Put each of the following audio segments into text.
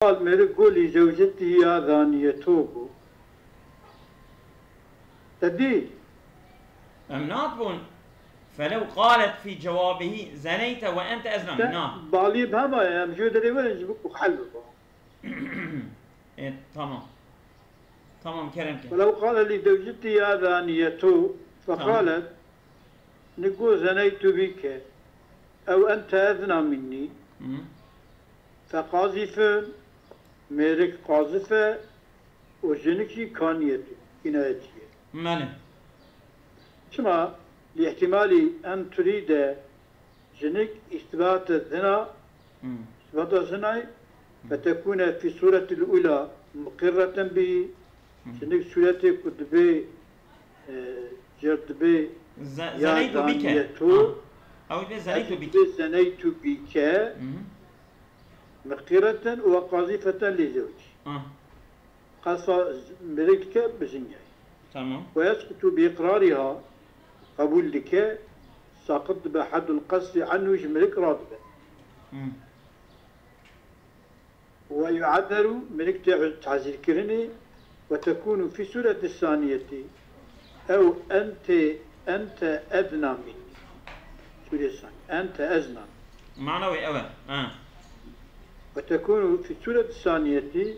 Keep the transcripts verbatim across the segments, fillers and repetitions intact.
Qal mêrik got lî zewcetî ya zanîyeto bû. Te dî? Em nat bûn. Felew qalet fî cewabihî zeneyte ve ente ezna min. Na. Balî bi hema ye, em ji wê derê werin ji bo ku hel bibe. E, tamam. Tamam, kerem ke. Felew qale lî zewcetî ya zanîyeto. Tamam. Feqalet, ni got zeneytu bîke. Ew ente ezna minnî. Hı. Feqazîfin, mêrik qazif e û jinik jî kaniyet, kinayetî ye. Belê. Çima? Lî îhtîmalî en turîde jinik îstibate zina, Hmm. îstibata zinayê, Hmm. fetekûne fî sûretil ula muqirreten bî, Hmm. jinik sûretê ku dibê, e, jêr dibê Ze- ya Zeneytu bike. Zaniyetu, Ha. Ew dibê zeneytu bike. Dibê zeneytu bike, Hmm. Miqîreten û qazîfeten lê zewcî. Ah. Qesa mirêk dike bi zinyayê. Tamam. Ve yesqutu bi iqrariha, qebûl dike, saqit dibe heddul qesfi anhu, ji mirêk radibe. Hmm. Ve yu'ezzeru, mirêk tê tazîrkirinê, ve tekûnu fî sûreti saniyetî, ew ente, ente edna minnî. Sûrê sanî. Ente ezna. Mana wê ew e. Ha. Ve tekûnu fî sûreti saniyetî,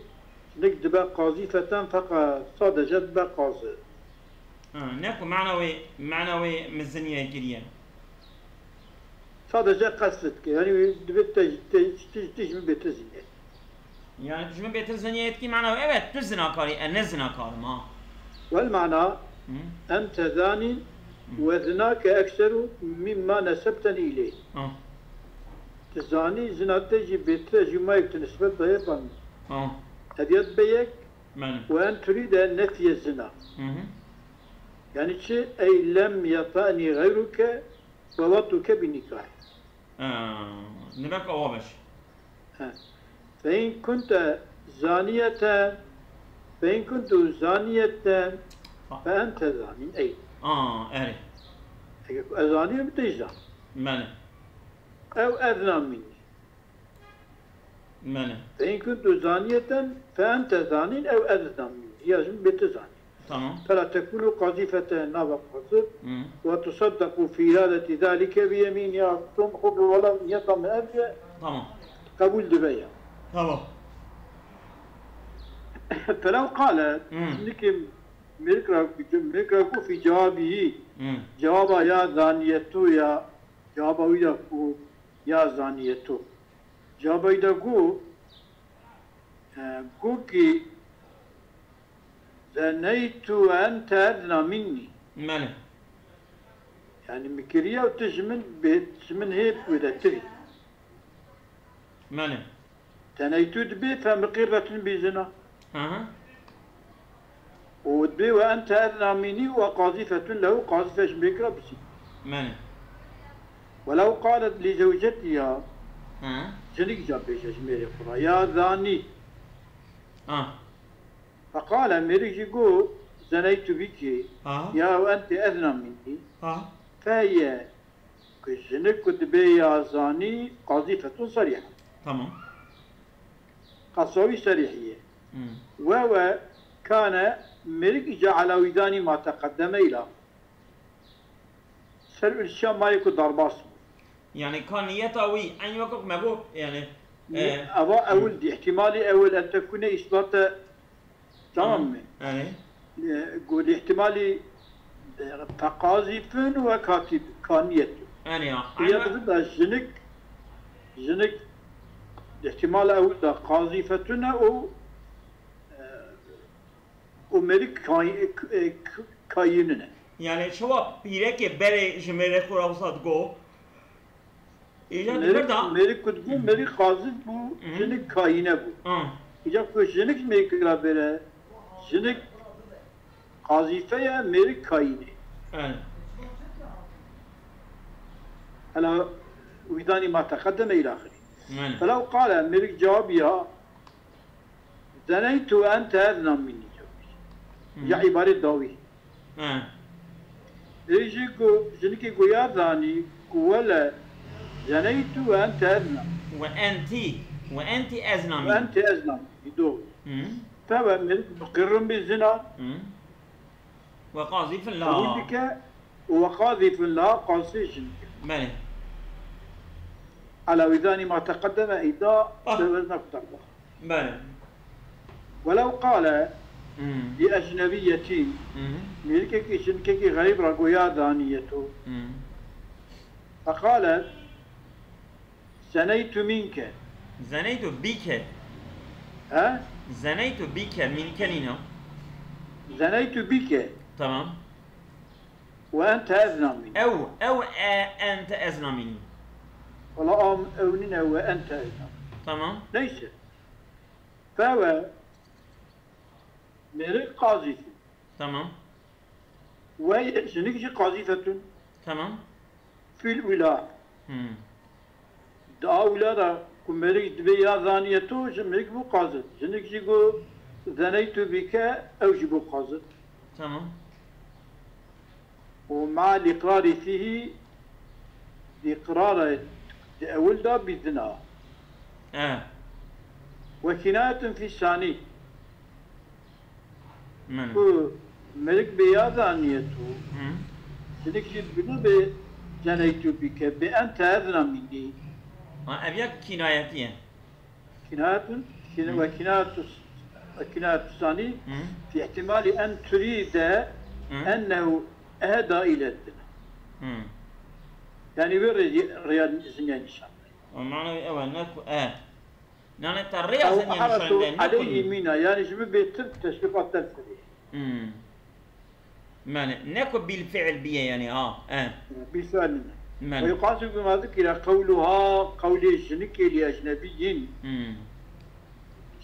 jinik dibe qazîfeten feqat sadece dibe qazî. Ha, ne ku mana wê, mana wê min zinyayê kiriye. Sadece qesd dike. Yani dibe te, te, te, te ji min bêtir zinyayê. Yani tu ji min bêtir zinyayê dikî, mana wê, evet, tu zinakarî, e, ne zinakarım ha. Wel mana, Hı. Ente zanîn Hı. Ve zinake ekseru mimma nesebteni ileyh. Ha. Tu zanî, zina te jî bêtir e ji mayek tu nisbet daye ban. Ha. Ev ya dibe yek, Belê. Ve en turîde nefye zina. Hı hı. Yani çi? Ey lem yata'ni gayruke ve watuke bi nikah. Ee, Nivek awa beş. He. Fe in kunte zaniyeten, fe in kuntu zaniyeten, Ha. Fe ente zanîn. Ey. Aa, erê. Eger ku ez zanîm, tu jî zan. Belê. Ew edna minnî. Belê. Fe in kuntu zaniyeten, fe ente zanîn, ew edna minnî. Ya ji min bêtir zanîn. Tamam. Fela tekunu qazîfete nava qazif. Hı. Ve tusaddaku fî iradeti zalike bi yemîn, ya tom xwe bi wela niyeta min ev ye. Tamam. Qebûl dibe ya. Tamam. Felew qale, Hı. Nikê mêrik ra, mêrik ra ku fî cewabî, Hı. Cewaba ya zaniyetu ya, cewaba wî de ku ya zaniyetu. Cewaba wî de ku, e, ku ki Zeneytu ve ente edna minnî. Belê. Yani min kiriye û tu ji min bê, ji min hê wêdetir î. Belê. Zeneytu dibê fe miqîrretun bi zina. Hı hı. Û dibê ve ente edna minnî ve qazîfetun lehu, qazîfe ji mêrik ra bi zina. Belê. Welew qalet li zewcetiha. Hı. Jinik ca bêje ji mêrê xwe ra. Ya zanî. Ha. Feqale, mêrik jî got, zeneytu bike, Ha. Ya ew ente edna minnî. Ha. Fe ye, ku jinik ku dibê ya zanî, qazîfetun serîha. Tamam. Qesa wî serîh ye. Hmm. Ve ve kane, mêrik îca ala wîdanî ma teqeddeme îla. Ser û li çiya mayê ku derbas bû. Yani ka niyeta wî, eyn wekî me got, yani, e, Eva ewil dî, ihtimalî ewil en tekune îsbate, tamam mı? Yani. E, got ihtimalî, e, feqazîfin ve katib, ka niyet. Yani ya. Ya eyn da jinik, jinik ihtimal ewil da qazîfetune û, e, û mêrik kay-, e, k-, kayînin e. Yani çawa pîrekê berê ji mêrê xwe re wisa digo? Îca di Mêrik, vir de mêrik ku dibû, mêrik qazîf bû, Hı. Jinik kayîne bû. Ha. Îca ku jinik ji mêrik re bêre, jinik qazîfe ye, mêrik kayîne. Evet. Hela wîdanî ma teqedeme îlaxirî. Yani. Felew qale, mêrik cewabî ya, Zeneytu ve ente edna minnî. Hı. Ya îbarê dawî. He. Ê jî ku jinikê ku ya zanî ku wele zeneytu ve ente edna. Ve enti. Ve enti ez namînî. Ve enti ez namînî. Doğru. Hı. Feve mêrik muqirrun bi zina. Hı. Ve qazîfun laha. Qebûl dike û ve qazîfun laha qazî jin. Belê. Ala wîzanî ma teqedeme îda ah. Sewez nekutanda. Belê. Welew qale hmm. Li ecnebiyetî hmm. Mêrikekî jinkekî xerîb re goya zaniyeto. Hmm. Feqalet Zeneytu minke. Zeneytu bike. He? Zeneytu bike, minke nîne. Zeneytu bike. Tamam. Ve ente ez namîn. Ew, ew, e, ente ez namîn. Wala am ew nîne ve ente ez namîn. Tamam. Neyse. Feve mêrik qazîfî. Tamam. Wey jinik jî qazîfetun. Tamam. Fîl wîla. Hmm. Di a wîla de ku mêrik dibê ya zaniyeto ji mêrik bû qazit. Jinik jî got zeneytu bike ew jî bû qazit. Tamam. Û ma lîqrarî fîhî lîqrara di ewil de bî zina. E. Ve kînayetun fî sanî. Ku mêrik bê ya zaniyeto. Jinik jî bi nû bê ceneytû bike, bê ente ez namînî. Ha, ev ya kînayetî ye. Kînayetun, kîne-, ve kînayetu, ve kînayetu sanî, fî ihtimalî en turîde ennehu ehda île zina. Yanî wê rê-, rêya zinê nîşan. Mana wî ew e, ne ku e. Nane te rêya zenî nîşan de, ne ku aleyhî mîna, yanî ji min bêtir teşwîqat der serê. Hmm. Mane, ne ku bil fiil biye yanî, ha, e. Bil fiil nîne. Mane. Ve yuqasu bima zikira qewluha, qewlê jinikê li ecnebiyyin. Hmm.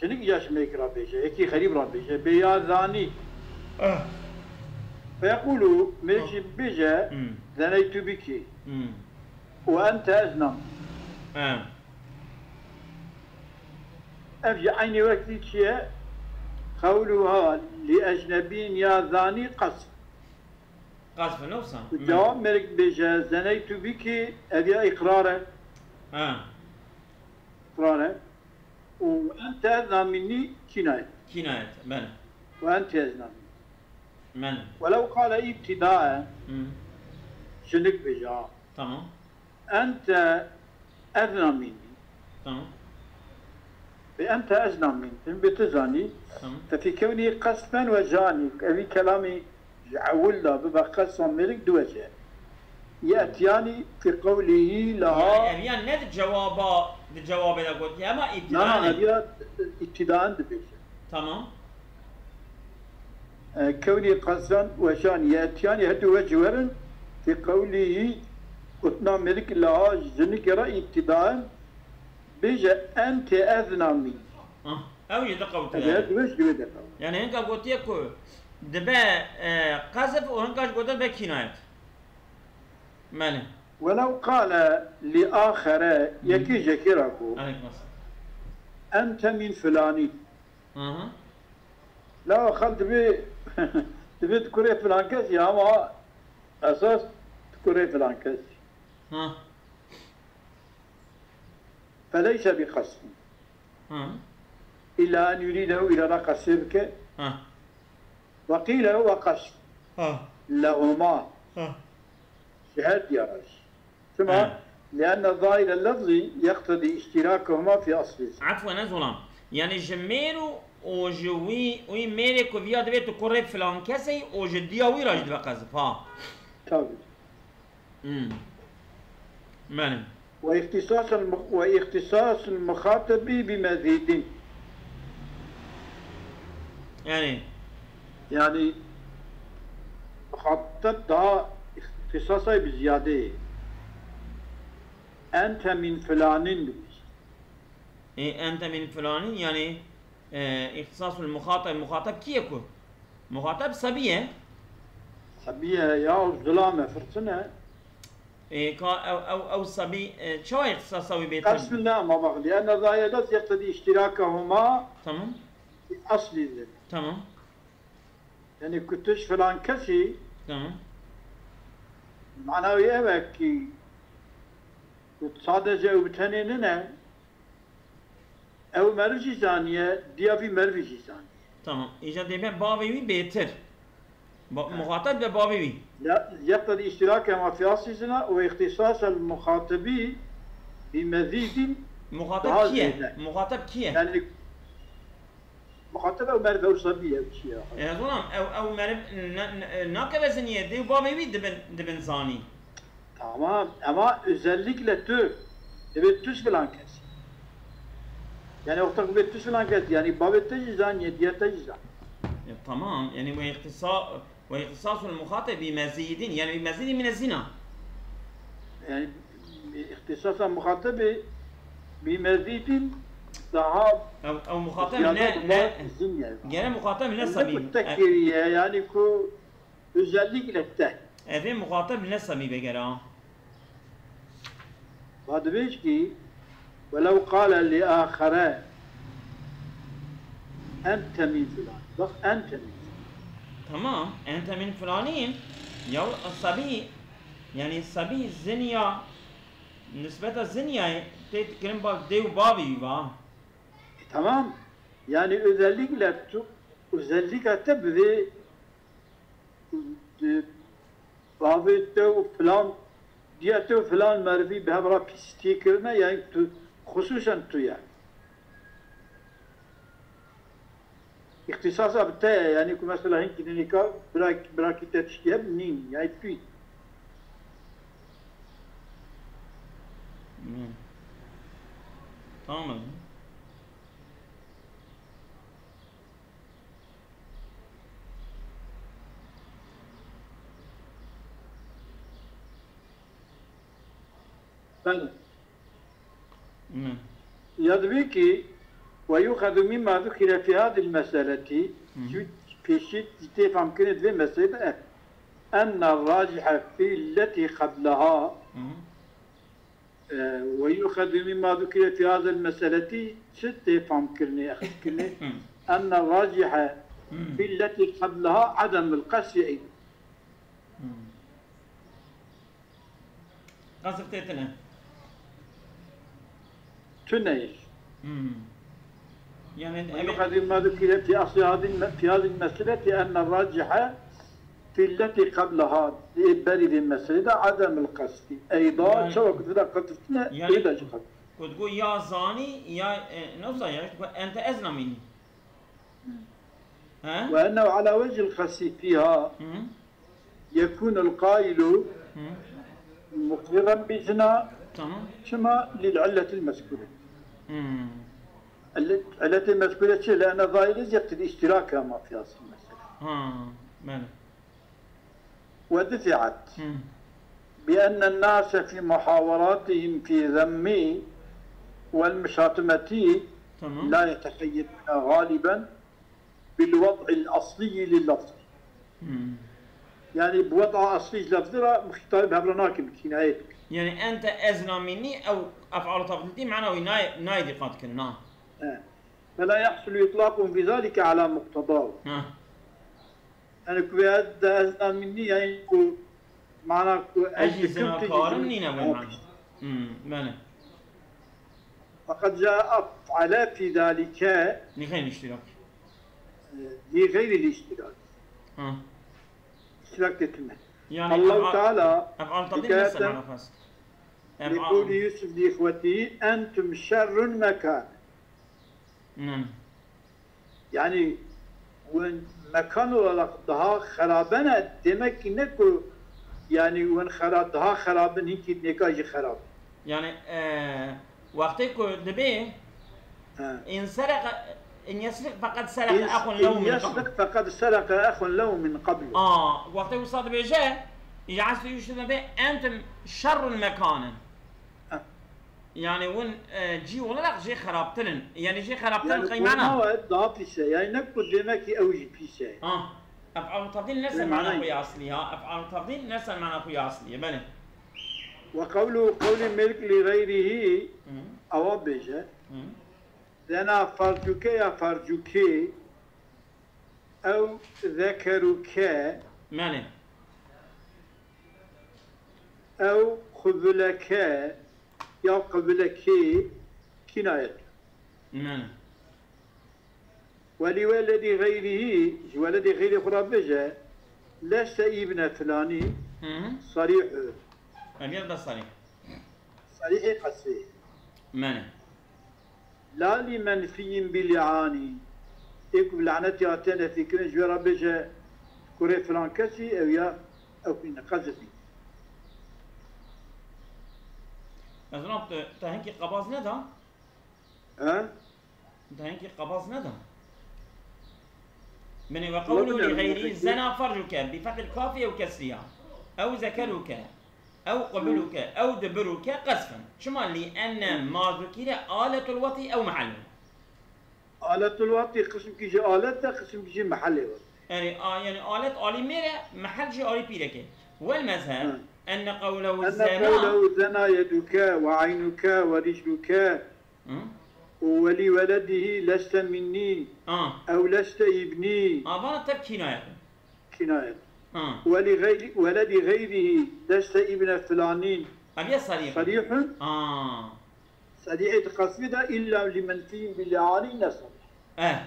Jinik ya ji mêrikî re bêje, yekî xerîb re bêje, bê ya zanî. Ah. Fe yekulu, mêrik jî bêje, hmm. Zeneytu biki. Hmm. Û ente ez nam. E. Ev jî eynî wekî çi ye? Qewluha li ecnebîn ya zanî qesf. Qesf e, ne wisa? Cewab mêrik bêje, zeneytu biki, ev ya îqrar e. Ha. Îqrar e. Û ente namînî kînayet. Kînayet, belê. Û ente ez namînî. Belê. Welew qale îbtîdaen. Hı. Jinik bêje, ha. Tamam. Ente ez namînî. Tamam. Bi ente ez namîn. Him bi tu zanî. Tamam. Te fî kewnî qesfen ve janî. Evî kelamî ji ewil de bibe qesfen mêrik diwece. Ye'tiyanî fî qewlîhî leha. Yanî ev yan ne di cewaba, di cewabê de gotiye, ema îbtidaen. Na, na, ev ya îbtidaen dibêje. Tamam. E, kewnî qesden weşan yetiyanî her du wec werin, fî qewlîhî gotina mêrik leha jinikê re îbtidaen bêje ente ez namî. Ah, ew jî diqewte. Ev her du wec di wê de qewt. Yanî hinka gotiye ku dibe, e, qezf û hinka jî gotin be kînayet. Mane. Welew qale li axere, yekî jekê re got. Aleykum selam. Ente min filanî. Hı hı. La xel dibê, dibê tu kurê filan kesî ama esas tu kurê filan kesî. Hı. Feleyse bi qesdin. Hı. İlla en yuridehu, îrada qesdê bike. Hı. Ve qîle huve qesd. Hı. Lehuma. Hı. Ji her diya re jî. Çima? He. Lienne zahîre lefzî yeqtedî îştîrakehuma fî eslî. Efwen, ez olam. Yanî ji mêr û, û ji wî, wî mêrê ku viya divê tu kurê filan kesê û ji diya wî re jî dibe qezif, ha. Tabii. Hmm. Belê. Ve îxtîsas el-, ve îxtîsas el-muxatebi bi mezîdin. Yanî. Yanî, muxateb daha îxtîsasay bi ziyadeyê. Ente min filanin dibêje. Ê, ente min filanin, yanî, e, îxtîsasul muxateb, muxateb kî ye ku? Muxateb sebî ye. Sebî ye, ya zilam e, firtin e. Ê, ka ew, ew, ew sebî, e, çawa îxtisasa wî bêtir? Qesd ne, ama bak, lienne zahîre lefz yeqtedî îştîrakehuma. Tamam. Fi eslî zin. Tamam. Yanî ku tu ji filan kesî. Tamam. Mana wî ev e ki ku sadece ew bi tenê nine. Ew meriv jî zaniye, diya vî merivî jî zaniye. Tamam. Îca dê be bavê wî bêtir. Ba-, muxatab be bavê wî. Ya, yeqtedî îştirake ma fi asli zina û îxtisasel muxatabî bi mezîdin Muxatab daha kî ye? zêde. Muxatab kî ye? Yani, muxatab ew merve ew sabî ye, çi ye? E, zolam, ew, ew meriv ne, ne, nakeve ziniyê, dê û bavê wî dibin, dibin zanî. Tamam, ama özellikle tu, divê tu filan kes. Yani, wexta ku bê tu filan kes, yani, bavê te jî zaniye, diya te jî zaniye. Ya, tamam, yani, ve ihtisa-, ve ihtisasul muhatebi mezidin, yani, bir mezidin mine zina. Yani, ihtisasa muhatebi bi mezidin daha Ew, ew muhatab ziyade ne, ne, zin yani. Gene muhatab ne Yani, sabî? Mutekiriye, yani, ku özellikle te. Evê muxatab ne samî vegera. Va dibêjkî, welew qale li axere, ente min filan. Bak, ente min filan. Tamam, ente min filanîn, ya sabî, yani sabî zinya, nisbeta zinyayê tê kirin bak dê û bavî va. E, tamam. Yani özellikle tu, özellikle te bi vê Di bavê te û filan, diya te û filan merivî bi hev re pîsîtiyê kirine, yani tu, xusûsen tu yani. Îxtisasa bi te ye, yani ku mesela hinkî nînika bira-, birakî te tiştî hebe nîn, yani tu yî. Hmm. Tamam. Belê. Ne. Ya dibê ki, "Ve yuxezu mimma zukire fi hadil meseleti", Hı hı. Ji pêşî tê famkirin di vê meselê de, "Enne racihe fi lletî qebleha." Hı hı. E, "Ve yuxezu mimma zukire fi hadil meseleti", çi tê famkirinê, existkirinê? Hı. "Enne racihe Hı. fi lletî qebleha ademul qesdi eydan." Hı. Qasif tê tune. Tune ye. Hmm. Yani, ويقدم ما ذكر في أصل هذه الم-، في هذه المسألة أن الراجح في التي قبلها، berî vê meselê de عدم القصد. Eyda, yani, çawa ku vira qetifine, yani, wê de jî qet. Ku digo ya zanî, ya, e, ne zanî, yani, ku ente ez namînî. He? وأنه على وجه القصد فيها Hı. يكون القائل Hı. مقرا بزنا Tamam. Çima للعلة المذكورة. Hı. Ille-, illetê mezkure çi? لأن الظاهر يقتضي اشتراكهما في أصل المسألة. Ha, belê. ودفعت Hı. بأن الناس في محاوراتهم في ذمي والمشاتمة Tamam. لا يتخيلون غالبا بالوضع الأصلي لللفظ. Hmm. Yani bi wed'a aslî ji lefzê re xitabê bi hev re nakin, kînayet. Yani ente ez namînî ew ef'al tafdîlî mana wî nayê, nayê dîqat kirin, ha. He. فلا يحصل إطلاق في ذلك على مقتضاه. Ha. Yani ku ez de ez namînî, yani ku mana ku ez Ez jî dikim, tu jî zinakarim zin-, nîne wê mana. Hmm, belê. فقد جاء أفعل في ذلك Li xeyrî iştirak. لغير الاشتراك. Ha. İştirak getirme. Yani, Allahu Teala ef'al tafdîl ne hikayeten semana xas? Ef'al. لقول يوسف لإخوته أنتم شر مكانا. Hmm. Yani, win mekan olarak daha xerabe ne, demek ki ne ku, yani, win xera-, daha xerabin, hinkî nêka jî xerab. Yani, e, wextê ku dibê, He. إن سرق، إن يسرق فقد سرق إن، أخ له إن من قبل. يسرق فقد سرق أخ له من قبل. Aa, wextê wisa dibêje, îca ez tu yû şidin bê, أنتم شر مكانا. He. Yani win, e, cî olarak jê xerabtir in. Yani jê xerabtir in Yani qeymana. Kurmawa daha pîs e. Yani ne ku demek ki ew jî pîs e. Ha. Ef'al tafdîl ne ser mana xwe ya aslî ha. Ef'al tafdîl ne ser mana xwe ya aslî ye. Belê. Ve qewlu qewlê mêrik li geyrihi Hı. ewa bêje. Hı. Zena farcuke ya farcuke ew zekeruke Belê. ew xubileke ya xubilekê kînayet. Mene. Welî weledî xeyrihî, ji weledê xeyrê xwe re bêje, leste îbne filanî, Hı hı. sarîhu. Em yad be sarîh. Sarîhê qesfê. Mene. La li menfiyîn bi li'anî. Ê ku bi lanetî hatiye nefîkirin, ji wê re bêje kurê filan kesî, ew ya ew qîne qezifî. Ez wan te, te hinkî qebaz neda? He? Te hinkî qebaz neda? Mene ve qewlu li xeyrî zena fercuke bi fethil kafî ew kesriya. Ew zekeruke. Ew qubuluke. Ew duburuke qezfen. Çima li enne ma zukire aletul weti ew mehallu. Aletul weti qismkî ji alet e, qismkî ji mehellê wet. Yani, a, yani alet alî mêr e, mehel jî alî pîrek e. Wel mezheb, Hı. enne qewlehu Enne zena. qewlehu zena yeduke ve eynuke ve ricluke Hı? û welî weledihî leste minnî A. ew leste îbnî A, vana tev kînayet. Kînayet. A. Welî xeyri, weledî xeyrihî leste îbne filanîn Ev ya sarîh. Sarîhun. A. Sarîhê di qesfî de îlla li menfiyîn bi li'anî ne sarîh. Eh.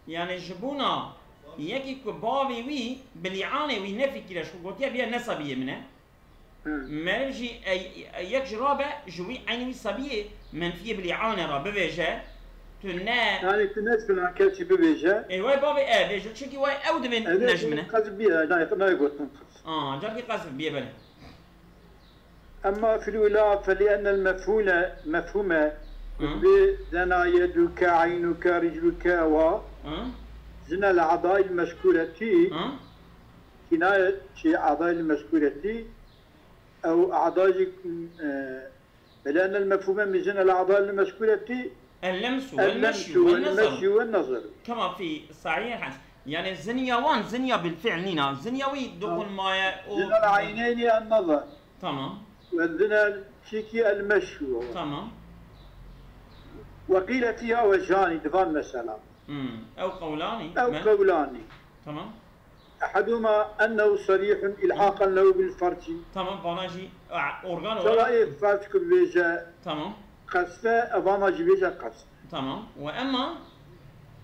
Yani ji bona yekî ku bavê wî bi lîanê wî nefî kire, ji ku gotiye biya ne sabiyê min e. Hı. Meriv jî e, e, yek ji rabe ji wî eynî wî sabiyê menfiyê bi lîanê re bivêje. Tu ne. Yani tu ne filan kesî bibêje. Ê, way bavê e bêje, çunkî way ew divên ne ji min e. Qez biye, nayê gotin qez. A, carkî qezf biye belê. Emma fil ula fe li ennel mefhûne, mefhûme, Hı. bi zena yeduke, eynuke, ricluke wa, Hı? zinel a'dayil mezkûretî, Hı? kînayet çi a'dayil mezkûretî, ew a'da jî, e, bi ennel mefhûme min zinel a'dayil mezkûretî, El-lemsu el vel-meşyu lemsu vel vel-nezaru. meşyu vel nezaru. Kema fî sahîh hadîs. Yani zinya wan, zinya bil fiil nîna. Zinya wî dokunmaya û. Zinel eyneyni en nazar. Tamam. Ve zinel çiki el meşyu. Tamam. Ve qîle fîha ve jani divan mesela. Hmm. Ew qewlanî. Ew Me- qewlanî. Tamam. Eheduma ennehu sarîhun ilhaqan lehu bil ferci. Tamam, vana jî, a, organ Çawa olarak. Ê ferc ku bêje Tamam. qesfe, evana jî bêje qesf. Tamam. Ve emma.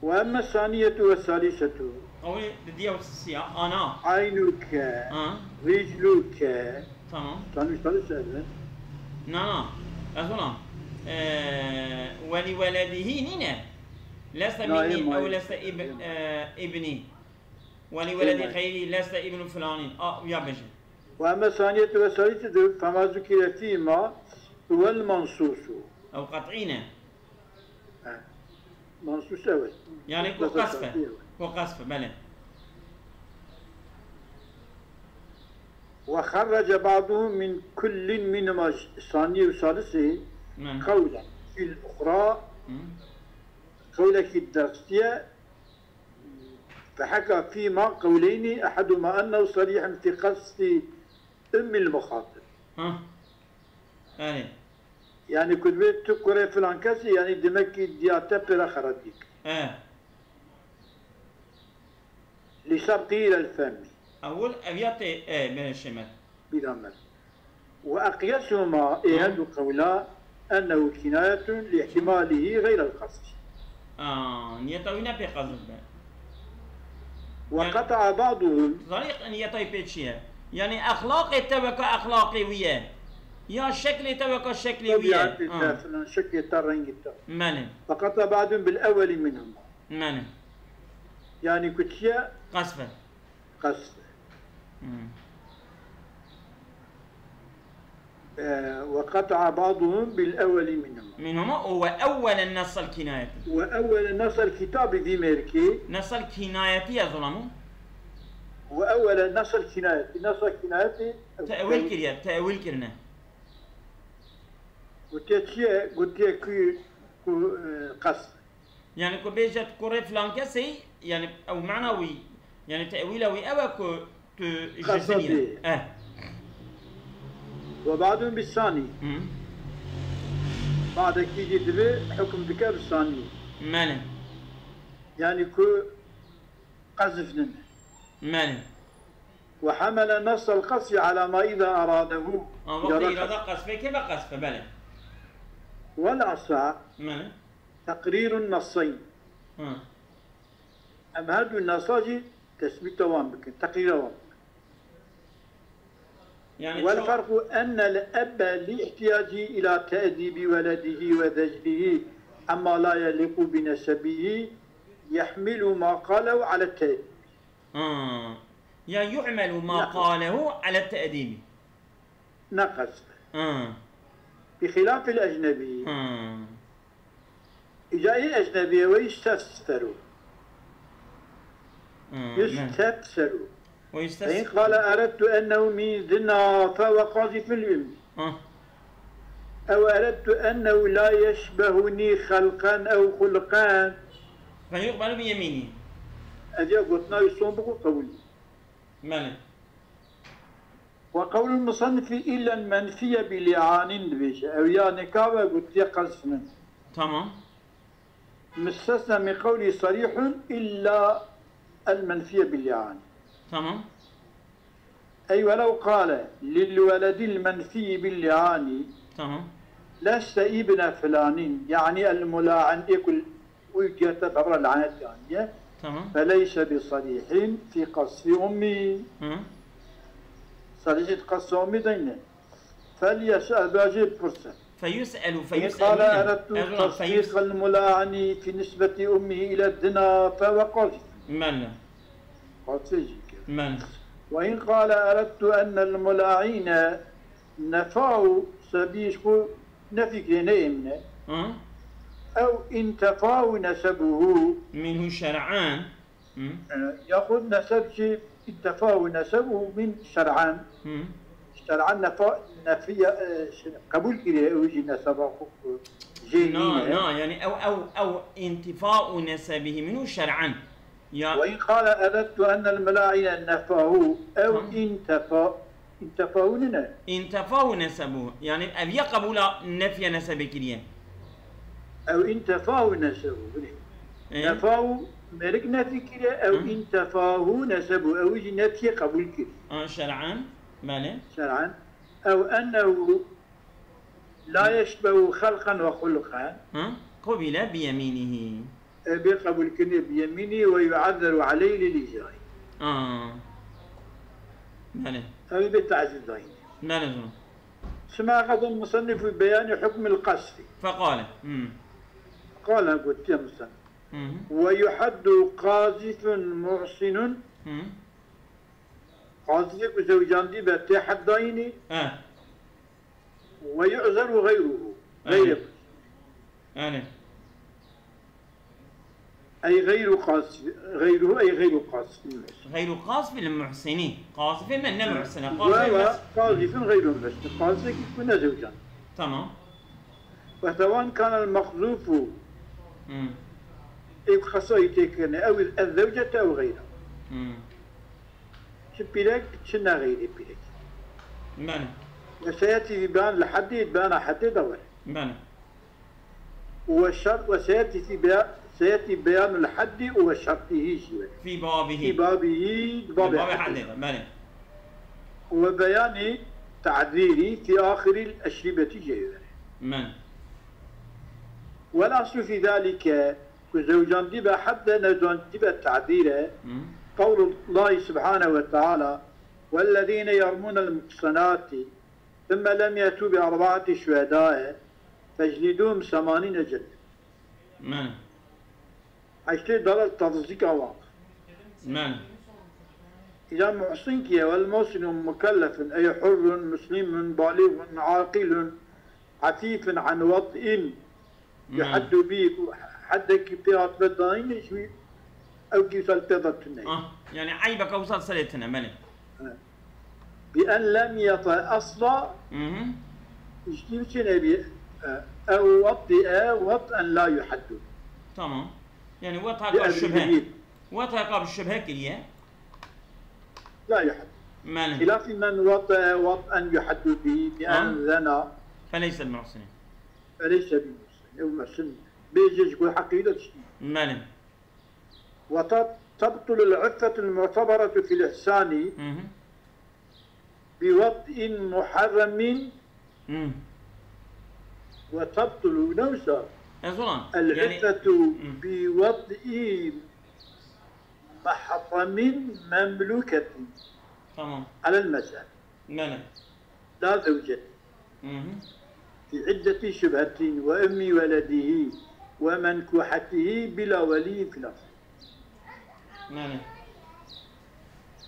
Ve emme saniyetu ve salisetu. Qewlê di diya û siya ana. Eynuke, Ha. ricluke. Tamam. Tanî tanî sebe. Na, na. Ez ona. Eee, welî weledihî nîne. Leste Na, minni ema ew ye. Leste ib-, Ema. eee, ibni. Welî weledî Ema. Xeyrî leste îbnu filanîn. A, ya bêje. Ve emme saniyetu ve salisetu fema zukire fîma vel mansusu. Ew qet'î ne. He. Mansus ew e. Yani ku Mesela qesf e. şartî ew e. Ku qesf e, belê. Ve xerrece ba'duhum min kullin minhuma saniye ve salisi Men. qewlen fil uxra Hı. qewlekî derstiye feheka fîma qewleyni eheduma ennehu sarîhun fî qesfi ummil muxatib. Ha. Yani. Yani ku divê tu kurê filan kesî, yani demek ki diya te pêre xerebî. E. Li sebqî ilel femi. Ewil ev ya tê, e, bene şemet. Bîra me. Ve eqyesuhuma, ê her du qewla, ennehu kinayetun li ihtimalihî xeyrel qasd. Aa, niyeta wî ne pê qezif be. Ve Yani- qeta'a ba'duhum. Zarî niyeta wî pê çi ye? Yani exlaqê te weka exlaqê wî ye. Ya şeklê te weka şeklê wî ye. Tebîatê Ha. te filan, şeklê te, rengê te. Mene. Ve qeta'a ba'duhum bil ewweli minhuma. Mene. Yani ku çi ye? Qesf e. Qesf. Hmm. Ee, ve qeta'a ba'duhum bil ewweli minhuma. Minhuma û ve ewwelen nesel kinayeti. Ve ewwelen nesel kitabî vî mêrkî. Nesel kinayeti ya zolamu. Ve ewwelen nesel kinayeti. Nesel kinayeti. Tewil kiriye, tewil kirine. Gotiye çi ye? Gotiye ku, ku, e, qesf. Yani ku bêje tu kurê filan kesê, yani ew mana wî, yani tewîla wî ew e ku tu ji Qesd zinî. bê. Eh. Ve ba'dun bi sani. Hı. Ba'dekî jî divê hukm dike bi sani. Mene. Yani ku qezf nime. Mene. Ve hamele nasal qasfi ala ma iza aradehu. Ama wextê irada qesfê ke be qesfe, belê. Vel asa. Mene. تقرير النصين. Hı. Em her du nasa jî tesbîta wan bikin, teqrîra wan bikin. Yani çok والفرق أن الأب لاحتياجه إلى تأديب ولده وزجره عما لا يليق بنسبه يحمل ما قاله على التأديب. Ha. Ya yu'melu ma qalehu ala te'dibi. نقص. Ha. بخلاف الأجنبي. Ha. إجا إيه أجنبي ويستفسر. Ha. يستفسر. Ve فإن قال أردت أنه من زنا فهو قاذف لأمي. Ha. أو أردت أنه لا يشبهني خلقا أو خلقا. Fe yuqbelu bi yemînî. Ez ya gotina wî son biku qebûl. Belê. وقول المصنف إلا المنفي بلعان dibêje. Ew ya nikabe gotiye qezf nin. Tamam. مستثنى من قوله صريح إلا المنفي بلعان. Tamam. أي ولو قال للولد المنفي باللعان Tamam. لست ابن فلان، يعني الملاعن يكل ويجي تبرا العانت يعني. Tamam. فليس بصريح في قذف أمه. Hı. Sarîhî qezf û mî deyne. فليسأل باجي بفرصة. Feyus'elu, إن feyus'elu قال ne? أردت Erdoğan, تصديق feyus- الملاعن في نسبة أمه إلى الزنا فهو قاذف. Mele. Qazfê jî kir. Mele. وإن قال أردت أن الملاعين نفاه سبيش خو نفي كري نيمنه. Hı. أو انتفاه نسبه. Minhu şer'an. Hı. E, yaxud neseb jî انتفاه نسبه من شرعا. Hı. Şer'an nefa, nefiya, e, şey, qebûl kiriye ew jî neseba xwe ku jê Na, nîne. Na, yani ew, ew, ew intifa'u nesebihi minhu şer'an. Ya وإن قال أردت أن الملاعن نفاه أو Tamam. انتفا-، انتفاه nîne. İntefahu nesebuhu. Yani ev ya qebûla nefya nesebê kiriye. Ew انتفاه نسبه. E? Nefahu mêrik nefî kiriye, ew Hı. انتفاه نسبه. Ew jî nefiyê qebûl kir. Ha, şer'an. Belê. Şer'an. Ew ennehu la yeşbehu xelqen ve xulqen. Hı? Qubile bi yeminihi. E, bê qebûlkirinê bi yemînî ve yu'ezzeru aleyh lil îcayî. Aa. Belê. Ew ê bê tazîr dayîn. Belê zû. Sima qedel musennifu beyanî hukmil qasfi. Feqale. Hmm. Qala gotiye musennif. Hı hı. Ve yuhaddu qazifun muhsinun. Hı. Qazifê ku zewcandî be tê heddayînî. He. Ve yu'zeru gayruhu. Gayre. Yani. Ey gayru qasif, gayruhu ey gayru qasif. Gayru qasif li muhsini. Qasifê me ne muhsine. Qasifê me. Qazifin gayru muhsin. Qazifekî ku ne zewcan. Tamam. Ve sewan kanel maqzufu. Hmm. Ê ku xesayî tê kirine. Ew ez zewcete ew gayra. Hmm. Çi pîrek, çi ne xeyrê pîrek. Mene. Ve seyetî beyan li heddê, beyana heddê de were. Mene. Ve şert, ve seyetî fî beya-, seyetî beyanul heddi ve şertîhî jî were. Fî babihî. Fî babihî, di babê Babê heddê heddê de. De, mene. Ve beyanî ta'zîrî fî axirîl eşrîbetî jê were. Mene. Vel aslu fî zalike, ku zewcandî be hedde, nezwandî be ta'zîre. Hı. Qewlullahi subhanehu ve teala, "Vellezîne yermûnel muhsenâti, thumme lem yetû bi erba'ati şuhedâe, feclidûhum semanîne celde." Men. Heştê dara tafzîka wan. Men. Îca muhsin kî ye, vel muhsinu mukellefun, ey hurrun, muslimun, baligun, aqilun, afîfun an wad'in. Yuheddu bî, ku heddekî pê hatbe dayîn, ji wî ew kî wisa li pê de tune ye. Ah, yani eybeke wisa serê tune, belê. Bi en lem yete esla, Hı hı. Ji kî biçîne bî, e, ew wetî e, wet en la yuheddu. Tamam. Yani weta Bi ka şübhe. Ecnebiyyin. Weta ka bi şübhe kiriye. La yuheddu. Mene. Xilafî men wete, wet en yuheddu bî, bi en Ha? Zena. Feleyse bi muhsinin. Feleyse bi muhsin. Ew muhsin. Bêje ji ku heqî de tiştî. Mene. Ve tab-, tabtulul iffetul mu'teberetu fil ihsani Hı hı. bi wad'in muharremin Hı. ve tabtulu nefsa. Ez olan. Yani, العفة بوطء محرم مملوكة. Tamam. على المذهب. Belê. لا زوجة. Hı hı. في عدة شبهة وأم ولده ومنكوحته بلا ولي في الأصل. Belê.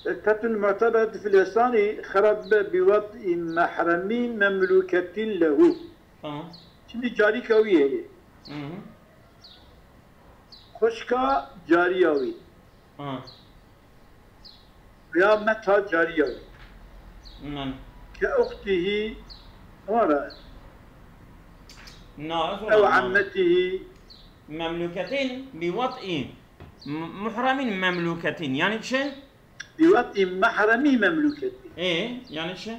العفة المعتبرة في الإحصان خرب بوطء محرم مملوكة له. Tamam. Şimdi carîka wî heye. Hı hı. Xwişka cariya wî. Ha. Ya meta cariya wî. Belê. Ke uxtihî, wara. Na, ez Ew ona. Emmetihi. Memlûketên bi wat'î. M-, muhremin memlûketên. Yani çi? Bi wat'î mehremî memlûketî. Ê, yani çi?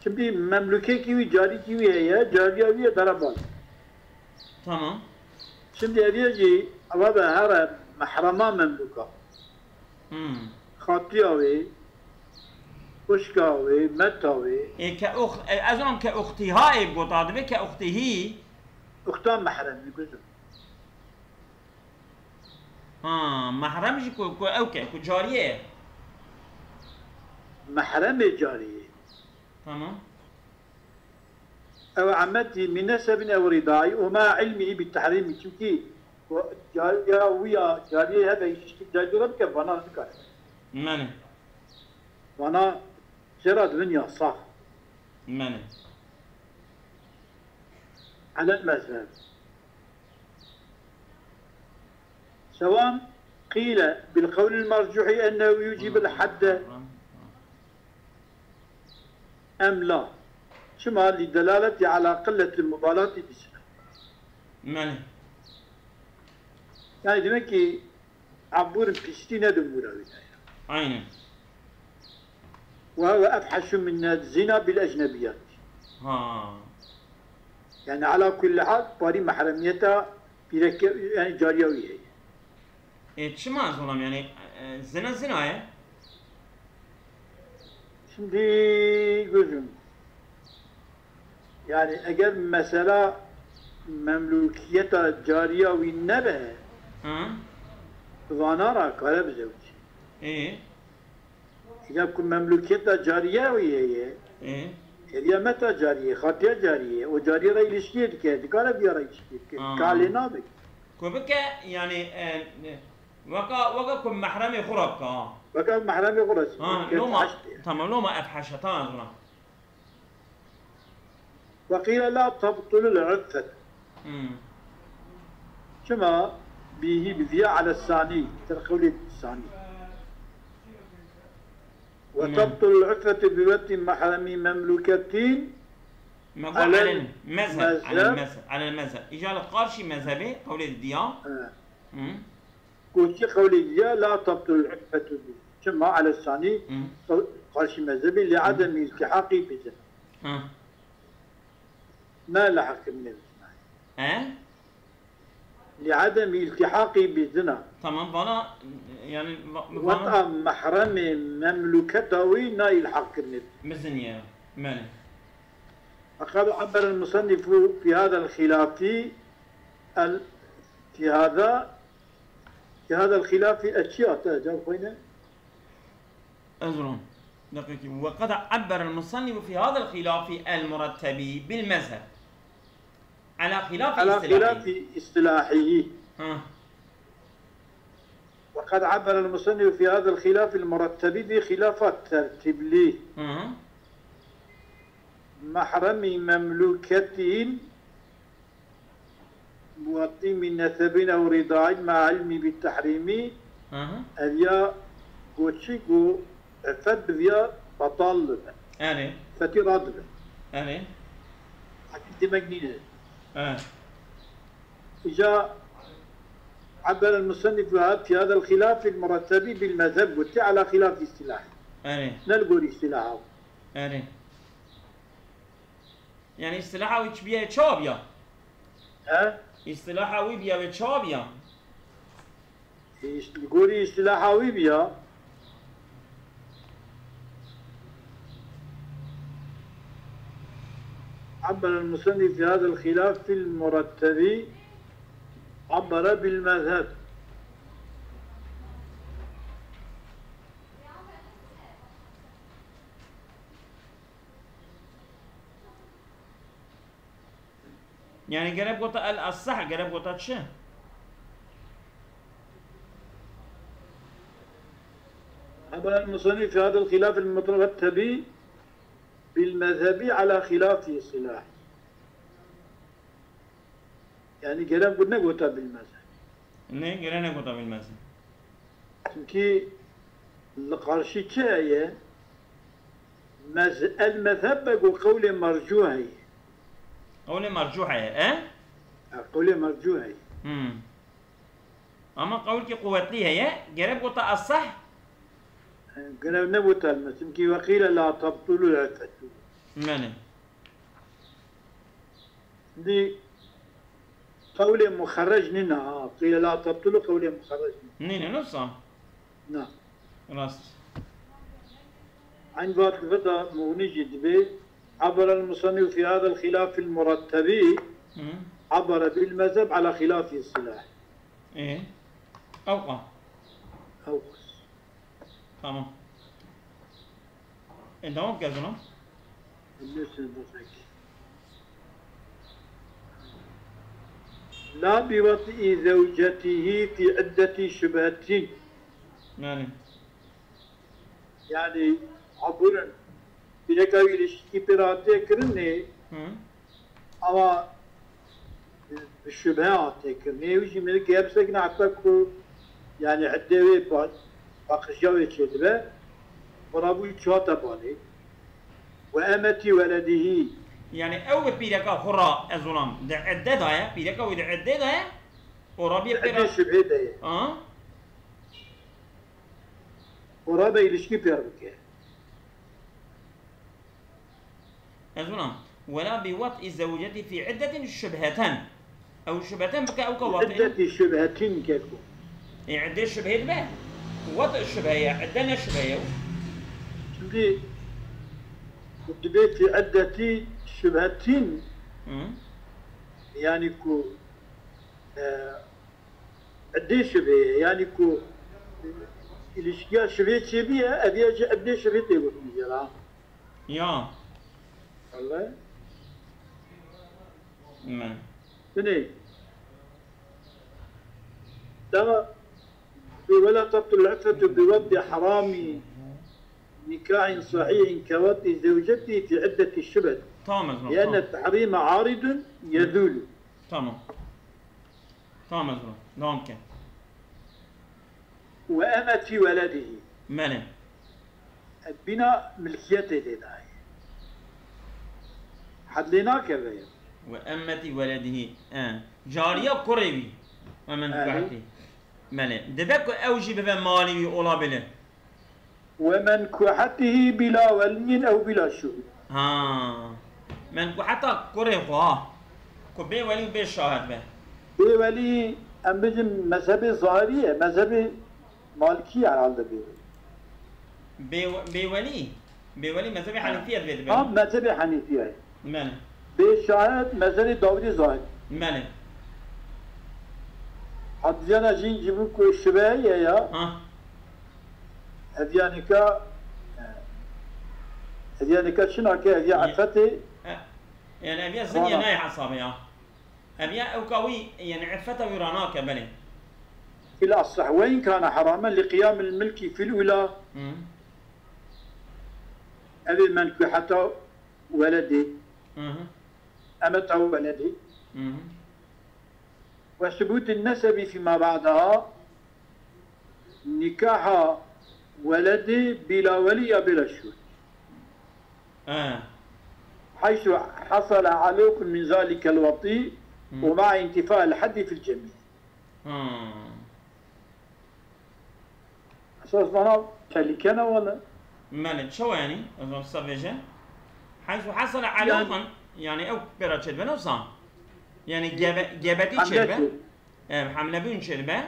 Şimdi memlûkekî wî, carîkî wî heye, cariya wî ye dereban. Tamam. Şimdi ev yê jî eva be here mehrema memlûka. Hmm. Xatiya wê, xwişka wê, meta wê. Ê, ke ux-, e, ez zanim ke uxtîha ê gota dibe ke uxtîhî. Uxta mehrem, kuzim. Ha, mehrem jî ku, ku ew ke, ku cariyê ye. Mehremê cariyê. Tamam. Ew emmetî min nesebin ew rîdaî û ma ilmî bi tehrîmî. Çimkî ku cariya wî ya, cariyê hebe îştik cariyê re bike, vana nikare. Menê. Vana jê re dibin yasax. Menê. Alel mezheb. سواء قيل بالقول المرجوح أنه يوجب الحد أم لا. Çima? للدلالة على قلة المبالاة بالزنا. Menê. Yani demek ki, ebûr pîstî ne di mûra wî de ye. Aynen. وهو أفحش من الزنا بالأجنبيات. Ha. Yani ala kulli hal, parî mehremiyeta pîreke, yani cariya wî heye. E, çima ez olam yani, e, zina zina ye? Şimdi gözüm, yani eger mesela memlûkiyeta cariya wî nebe, Hı. vana ra kare bizewicî. E? Ya ku memlûkiyeta cariye wî heye, Ê? Heriya meta cariyê, xatiya cariyê, o cariye re ilişkiyê dike, dikare viya re ilişkiyê dike. Ha. Kalê nabe. Ku bike, yani, e, weka, weka ku mehremê xwe re bike, ha. Weka mehremê xwe re. Ha, bike, loma, taştê. Tamam, loma efheşe, tamam, zona. وقيل لا تبطل العفة. Hmm. Çima? Bihi, bi viya, ala sani, ser qewlê sani. Tamam. وتبطل العفة بوطء محرم مملوكة. Me got على alel mezheb, المذهب. Alel mezheb, alel mezheb. Îca li qarşî mezhebê, qewlê diya. He. Hı. Gotiye qewlê diya, لا تبطل العفة به. Çima? Ala sani, Hı. qarşî mezhebê, لعدم التحاقه بالزنا. Hı. Ne leheqkirinê bi zina. He? لعدم التحاقه بالزنا. Tamam, vana, yani, va-, vana Weta mehremê memlûketa wî ne îlhaqkirinê bi. Mizin ye, menê. وقد عبر المصنف في هذا الخلاف ال-، في هذا، في هذا الخلاف أشياء، te cevap xwe ne? Ez ron. Deqîqî. وقد عبر المصنف في هذا الخلاف المرتب بالمذهب على خلاف على اصطلاحه. خلاف اصطلاحه. Ha. وقد عبر المصنف في هذا الخلاف المرتب بخلاف الترتيب لي. Hı hı. محرم مملوكة بوطء من نسب أو رضاع مع علمه بالتحريم. Hı hı. Ev ya goçî ku ifet bi viya betal dibe. Erê. Fetî radibe. Erê. Hakî demek nîne. Evet. Îca عبر المصنف في هذا الخلاف المرتب بالمذهب gotiye على خلاف اصطلاحه. Erê. Ne li gorî îstilaha. Erê. Yani îstilaha wî çi biye, çawa biya? He? Îstilaha wî biya ve çawa biya? Îst-, li gorî îstilaha wî biya. عبر المصنف في هذا الخلاف المرتب عبر بالمذهب. Yani gerek gota el asah, gerek gota çi? عبر المصنف في هذا الخلاف المترتب بالمذهب على خلاف صلاح. Yani gerek bu ne gota bilmez. Ne, gerek ne gota bilmez. Çünkü li karşı çi heye? Mez-, el mezheb be ku qewlê mercû heye. Qewlê mercû heye, e? Ha, qewlê mercû heye. Hmm. Ama qewlkî quwetlî heye, gerek gota asah. Gerek ne bu telme. Çünkü ve qîle la tabtulul iffetu. Mene. Di qewlê muxerrec nîne ha. Qîle la tabtulu qewlê muxerrec nîne. Nîne, ne wisa? Na. Rast. Eyn vat veda Muğni jî dibê, عبر المصنف في هذا الخلاف المرتب Hı. عبر بالمذهب على خلاف الصلاح. E. Ewqa. Ew Tamam. E, devam gel buna. Bilirsin bu peki. La bi vat'i zewcetihi fi iddeti şübhetin. Yani. Yani aburin. Pîreka wî ilişkî pê re hatiye kirinê, Hı. ama bi şübhe hatiye kirinê. Ew jî milkê hepsekine heta ku yani iddê wê pa-, paqijya wê çêdibe. Xwe rabû çata balê. Ve emeti weledihî. Yani ew bi pîreka xwe ra ez olam di idde da ye, pîreka wî di idde da ye, û rabî pê Iddê re. şübhê de ye. Ha? Xwe rabe ilişkî pê re bike. Ez wina. Wela bi vat'i zewceti fi iddetin şübheten. Ew şübheten bike ew ka vat'in. Iddeti şübhetin keko. E, idde şübhe dibe. Vat şübhe ye, idde ne şübhe ye. Şimdi bu dibe fi iddeti şübhetin Hı. yani ku e, iddê şübhe ye. Yani ku ilişkiya şübhe çêbiye, ev ya jî iddê şübhe tê gotin jê re. Ya. Vallahi. Men. Binê. Dema ولا تبطل العفة بوطء حرام نكاح صحيح كوطء زوجته في عدة الشبهة. Tamam, ez لأن tamam. التحريم عارض يزول. Tamam. Tamam, ez devam ke. وأمة ولده. Mene. Bina milkiyetê lê dayê. Hed lê nakeve ya. Ve emmeti weledihi. E. Cariya kurê wî. Ve men Belê. kuheti. Belê. Dibe ku ew jî bibe malî wî ola bile. Ve men kuhetihi bila weliyyin ew bila şuhud. Ha. Men kuheta kurê xwe ha. Ku bê welî û bê şahid be. Bê welî em bijin mezhebê zahirî ye, mezhebê malikî herhalde bê welî. Bê, bê welî. Bê welî mezhebê Hanîfiye divê dibe. Ha, mezhebê Hanîfiye ye. Mene. Bê şahid mezhebê Dawidê zahirî. Mene. Hadizana jîn cîbû ku şibe ye ya. Ha. Ev ya nika, ev ya nika çi nake, ev ya Ye- efetê. E, yani ev ya zinya Tamam. Nayê hesabê ya. Ev ya ewka wî, yani effeta wî ranake belê. Fil asah ve in kana heramen li qiyamil milki fil ula. Hı. Ev ê menkuheta weledê. Hı hı. Emeta weledê. Hı hı. Ve subutin nesebi fîma ba'daha nikaha weledê bila welî ya bila şûr. He. Heysu hasala alûqun min zalîkel watî Hı. ve ma'a intîfa el haddî fil cemî. Hı. Esas bana tehlike ne wele. Mele, çawa yani? Ez wisa vêje. Heysu hasala Yani- alûqun, yani ew pêra çêdibe ne wisa? Yani gebe, gebetî Hamle çêdibe. çê. Ev hamle bûn çêdibe.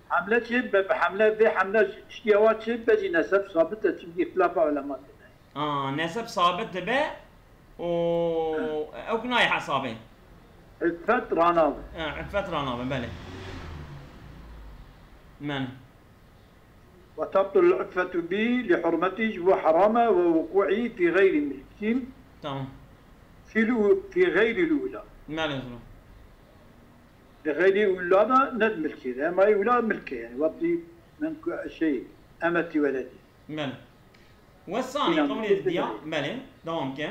Hamle çê be, bi hamle vê hamle ştiyawa çê be jî neseb sabit e, çünkü ihtilafa ulema tê. Aa, neseb sabit dibe û ew nayê hesabê. Iffet ranabe. Ha, iffet ranabe, belê. Men. Ve tabtul iffetu bi li hurmetî ji bo herame ve wuku'î fî xeyrî milkîn. Tamam. Fî lu-, fî xeyrî lula. Belê, zû. Li xeyrî ula da ne milkî de. Ema ula milkê yani. Wextî min ku şey, emetî weledî. Belê. Ve sani, qewlê diya, belê, dewam ke.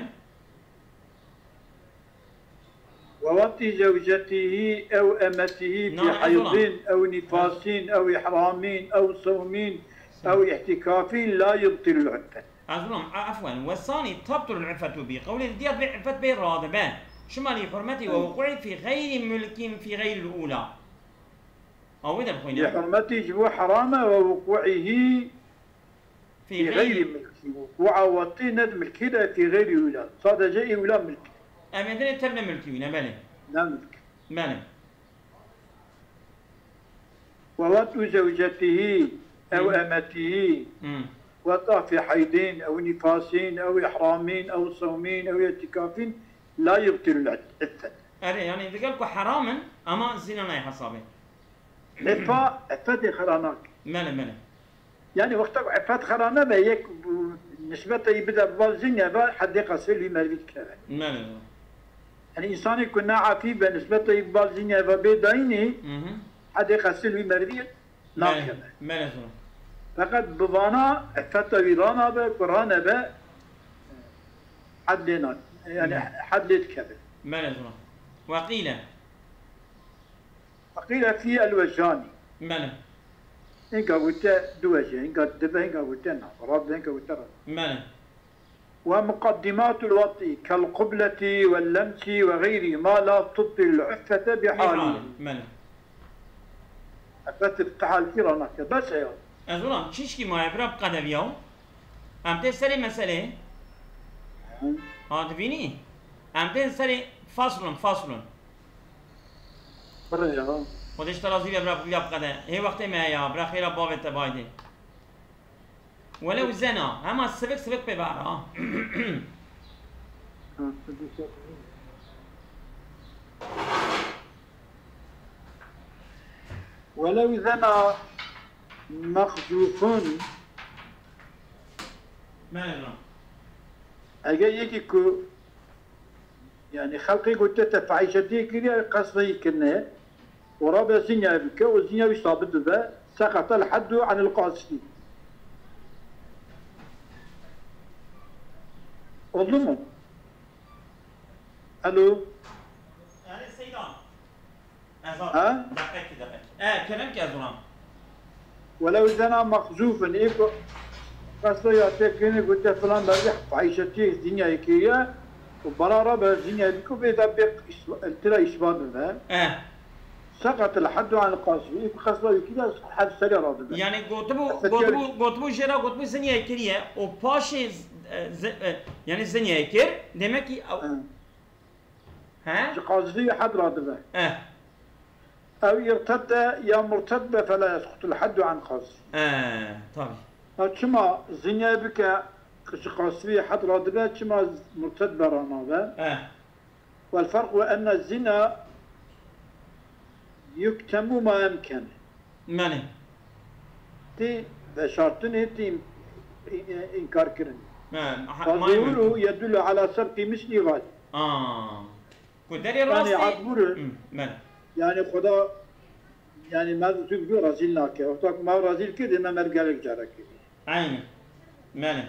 Ve wextî zewcetîhî ew emetîhî fî heydîn ew nîfasîn ew îhramîn ew sewmîn ew îhtîkafîn la yubtilul iffet. Ez dilam, e, efwen, ve sani tabtul iffetu bi. Qewlê diya divê iffet bê radibe. Çima li hurmetî ve wuku'î fî xeyrî mulkîn fî xeyrî ula. Ew wê de bixwîne. Li hurmetî ji bo herame ve wuku'îhî Fî fî xeyrî xeyrî milkî. Wuku'a wextî ne di milkî de fî xeyrî ula. Sadece î ula milk. Em ê dinê tev ne milkî wî ne, belê. Ne milk. Belê. Ve wextî zewcetîhî ew emetîhî. Hmm. Wexta fî heydîn ew nîfasîn ew îhramîn ew sewmîn ew îtikafîn la yubtilul iffet. Erê, yani digel ku heram in, ama zîna nayê hesabê. Îfa, îfetê xera nake. Mele, mele. Yani wexta ku îfet xera nebe, yek bu nisbeta wî bide bi bal zînê ve, heddê qesrê li wî merivî dikeve. Mele. Yani însanê ku ne efî be, nisbeta wî bi bal zînê ve bê dayînê, Mhm. heddê qesrê li wî merivî Mele, nakeve. Mele zû. Feqet bi vana îfeta wî ranabe, ku ranebe, hed lê nake. Yani Mele. hed lê dikeve. Mele zû. Weqîle. Feqîle fî elwecanî. Mele. Hinga gote du wece, hinga dibe, hinga gote na. Radibe, hinga gote radibe. Mele. Ve muqeddimatul wetî kel qubleti ve lemsi ve xeyrî ma la tubtil iffete bi Bi halî. Halî. Mele. Îfet bi halkî ra nake. Bes e ya. Ez ulan çişkî maye bira bi qedeviya. Em tê serê meselê. Hı. Ha, dibînî? Em tên serê faslun, faslun. Bira ya. Xwedê ji te razî be, bira, bira biqede. Hê wextê me ya, bira xêra bavê te baydê. Welew zena, hema sivik sivik pê bera. Ha, sivik sivik. Welew zena mexzûfun. Mele. Eger yekî ku, yani xelqê gote te fahîşetiyê kiriye, qesdê wî kirine, û rabe zînyayê bike û zînya wî sabit bibe, seqatel heddu anil qazifî. Oldu mu? Alo? Erê Seyda. Ez Ha? Deqekî, deqekî. E, kerem ki ez ulam. Welew zena mexzûfin, ê ku qesda ya te kirinê ku te filan merdî fahîşetiyê zînyayê kiriye û bera rabe zînyayê bike û bê de bê îs-, tira îsbat bibe. E. Seqatel heddu anil qazifî. Ê ku qesda wî kiriye, hed serê radibe. Yani gotibû, Qesda gotibû, gotibû jê re gotibû zînyayê kiriye û paşê z-, e, z-, e, yani zînyayê kir, demek ki ew Hı. He? Ji qazifî hed radibe. Eh. Ew îrtedde ya murted be fela yesqutul heddu an qazifî. Eh, tabii. Ha, çima zinyayê bike ji qazifî hed radibe, çima murted be ranabe? Eh. Wel ferqu enne zina yuktemu ma emkene. Mele. Tê veşartinê, tê în-, în-, înkar kirin. Me, ha, Fa maymun. Zuhuru yedullu ala sebqî mislî gal. Aa. Ku derê Yani rastî. Adbûr. Hı, mele. Yani Xuda, yani me tu bi rezîl nake. Wexta ku me rezîl kir, dê me mer gelek cara kir. Aynen. Mele.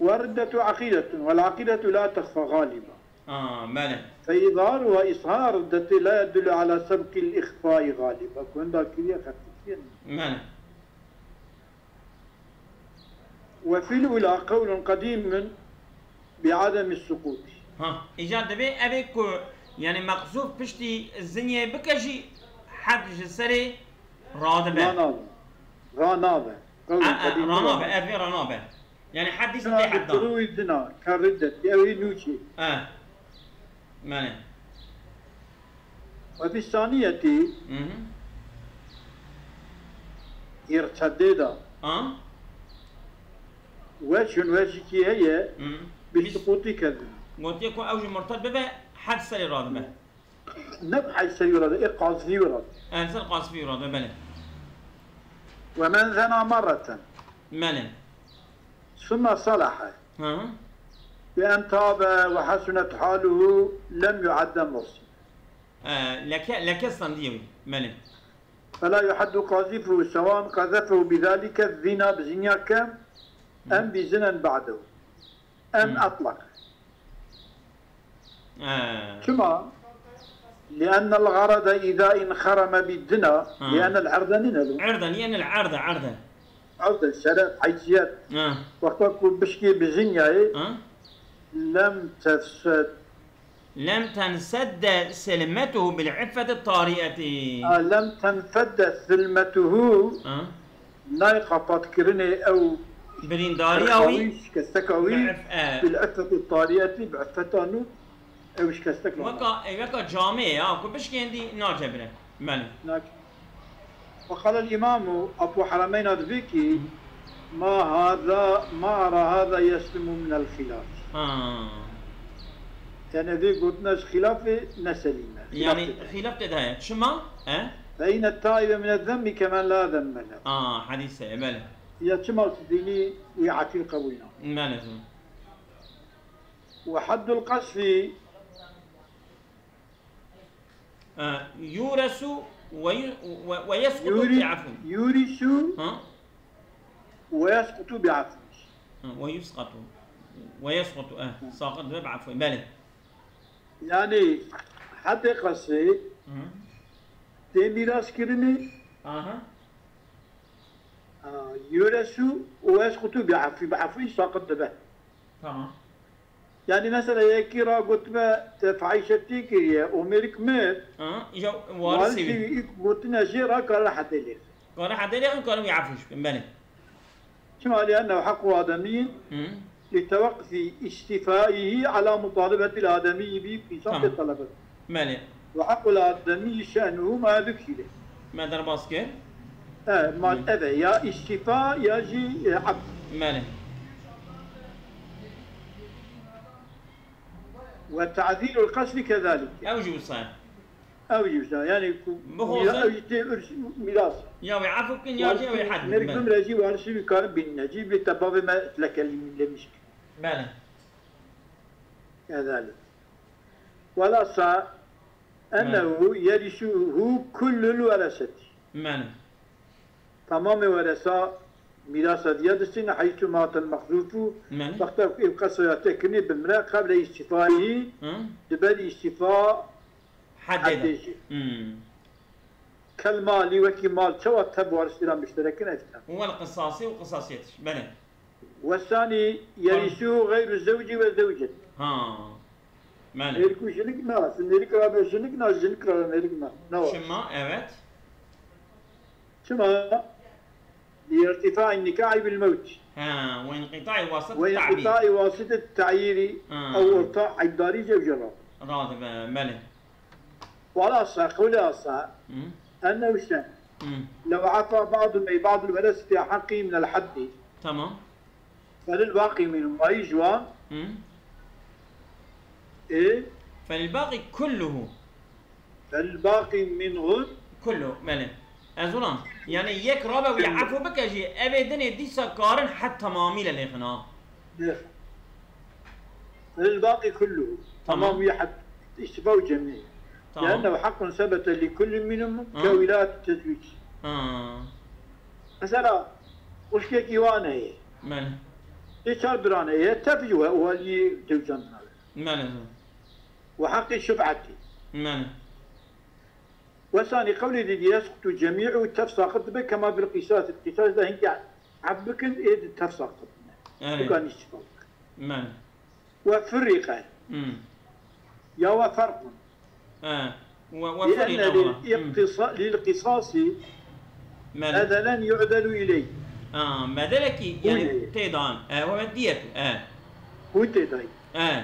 والردة عقيدة، والعقيدة لا تخفى غالبا. Aa, mele. فإظهارها إظهار الردة لا يدل على سبق الإخفاء غالبا. Ku hinda kiriye xefîtiye ne. Mele. وفي الأولى قول قديم بعدم السقوط. Ha, îcar dibê ev ê ku, yani mexzûf piştî zinyê bike jî hed ji serê radibe. Ranabe. Ranabe. Qewlun E, e, qedîm ranabe, ranabe. Ev ê ranabe. Yani hed dîsa tê heddan. Duruy zina, kerriddet, ew ê nûçê. E. Mele. Ve fî saniyetî Hı hı. îrtedê de. Ha? Weçun wecikî heye Hı. bi Biz- suqûtî kevin. Gotiye ku ew ji murted bibe, hed serê radibe. Ne bi heyse wira de, ê qazfî wira de. Ê ser qazfî wira de, belê. Ve men zena marreten. Belê. Sümme salahe. Hı hı. Bi en tabe ve hasunet haluhu lem yuadde muhsin. Ee, leke, leke standiye wî. Belê. Fela yuhaddu qazifuhu sewan qazefehu bi zalike zina bi zinya ke em bi zinen ba'dehu. Em atlak. Ee. Çima? Li'ennel garada iza inxereme bi zina, Ha. Li'ennel erde nine lu. Erde, li'ennel erde, erde. Erde, şeref, heysiyet. Ha. Wexta ku bişkê bi zinyayê, Ha. Lem tefsed. Lem tensedde silmetuhu bil iffeti tari'eti. Ha, lem tenfedde silmetuhu. Ha. Nayê qapatkirinê ew Birîndariya wî. Şikesteka wî, bi iff-, e. Bil iffeti tariyetî, bi iffeta nû ew şikestek nabin. Weka, e, weka camê ya, ku bişkêndî nacebire. Belê. Nak-, Ve qala el-îmamu Abu Herameyna dibê ki, ma hâzâ, ma ara hâzâ yeslimu minel xilaf. Ha. Yani vê gotina ji xilafê ne selîm e. Xilaf Yani tê de. Xilaf tê de heye. Çima? E? Fe inne taibe mine zemmi kemen la zemme leh. Aa, hadîs heye, belê. Ya çima tu dînî wî efî qebûl nake. Belê, zû. Ve haddul qasfi. E, yuresu ve yu-, ve, ve yesqutu Yuri-, bi afwin. Yurisu Ha? Ve yesqutu bi afwin. Ha, ve yusqatu. Ve yesqutu, e, saqit ve bi afwin. Belê. Yani, haddê qasfi Hı. tê mîraskirinê, Aha. a, yuresu ve yesqutu bi afwin, bi afwin saqit dibe. Tamam. Yani mesela yekî ra gotibe te fahîşetî kiriye, o mêrik mir, Ha, îja warisî warisî wî. Wî ilk gotine jê ra kare hedê lê. Kare hedê lê, kare wî efû jî bikin, belê. Çima? Li'ennehu haqqu ademiyyin Hı. Li tewaqqufi îstîfaihi ala mutalibetil ademiyyi bi insan Tamam. Tê talebe. Belê. Ve haqqul ademiyyi şe'nuhu ma zukire. Me derbas kir. E, ma Belê. Eve ya îstîfa ya jî, e, ef. Belê. Ve ta'zîrul qasfi kezalike. Ew jî wisa ye. Ew jî wisa ye. Yani ku Bixwazin. Mîra-, ew jî tê îrs, mîras. Ya wê efû bikin, ya jî ew ê hed bikin. Mêrik bimre jî warisî wî karin bînine. Jî bê te bavê me lekelî lemiş. Belê. Kezalike. Wela sa Belê. Ennehu yerisuhu kullul wereseti. Belê. Tamamê weresa mîrasa diya distîne heytû matel mexzûfû Belê. Wexta ku ev qesoya te kirinê bimre qeble îstîfayî Hı. Di ber îstîfa Hedê de. Hedê jî. Hmm. Kel malî wekî mal çawa tev warisî ra muşterek in ev tev. Wel qisasî û qisasiyet jî. Belê. Wesanî yerîsû xeyru zewcî ve zewcet. Ha. Belê. Mêrik û jinik na, mêrik ra ve jinik na, jinik ra ve mêrik na. Ne var. Çima? Evet. Çima? Li irtifai nikahî bil mewt. Ha, ve inqita'î wasit Ve ta'yîr. Inqita'î wasit ta'yîrî Ha. Ew orta eydarî zewce ra. Radibe, belê. Wala sa, qewlê asa, Hı. Ennehu şen. Hı. Lew afa ba'du mey ba'dul wereseti haqqî minel haddi. Tamam. Felil baqî minhum mayî ji wan. Hı. Ê. Felil baqî kulluhu. Felil baqî minhum. Kullu, belê. Ez ona, yani yek rabe wî Kullu. Efû bike jî, evê dinê dîsa karin hed tamamî le lêxin ha. Lêxin. Felil baqî kulluhu. Tamam. Tamam wî hed îstifa û cemî. Tamam. Li'ennehu haqqun sebete li kullin minhum Hı. Ke wilayet tezwîc. Ha. Mesela, xwişkekî wan heye. Belê. Ê çar biran heye, tev ji we, welî zewcan nabe. Belê. Ve haqqî şuf'etî. Belê. Wesanî qewlê dî yesqutu cemî'u tev saqit dibe kema bil qîsas. Qîsas de hinkî ef bikin, ê di tev saqit dibe. Erê. Dukan îstîfa bikin. Belê. Ve furriqe. Hmm. Ya ve ferqun. He. Ve, ve Li'enne furriqe lil wala. Hmm. Iqtisa-, lil qisasi Belê. Bedelen yu'delu ileyh. Ha, bedelekî, yani Buyurun. Tê dan. E, ve diyetu. E. Hûn tê dayî. E.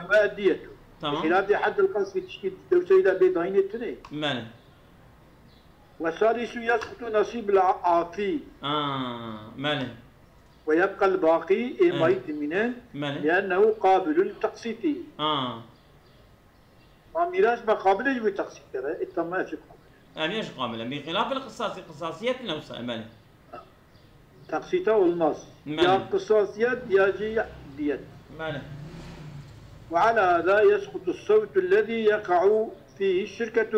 Ve diyetu. Tamam. Xilafê heddil qasfî tişkî dewseyî de bê dayînê tune. Belê. Ve salisu yesqutu nasîbul a-, afî. Ha, belê. Ve yebqal baqî ê He. Mayî dimîne. Belê. Li'ennehu qabilul teqsîtî. Ha. Ma mîraç me qabil e ji wî teqsît kere. E, tamam, ev jî qabil. Ev ya jî qabil e. Bi xilafil qisasî, qisasiyet lewsa, e, belê. Teqsîta olmaz. Belê. Ya qisasiyet ya jî diyet. Belê. Ve ala hada yesqutu s-sewtu ellezî yeqa'u fîhî şirketu.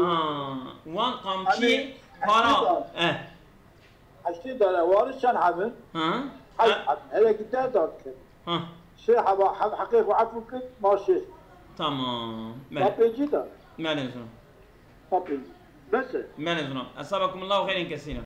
Aa, wan qamçî Hani para. aslında- Eh. Heştê dare waris çend hebin? Ha? Heşt Eh, hebin. Hele ki deh dar kir. Ha. Şê heba heb heqê xwe efû kir, ma şêst. Tamam. Ma Belê. pêncî dar. Belê zon. Ma pêncî. Bes e. Belê zon. Esabakumullahu xeyren kesîra.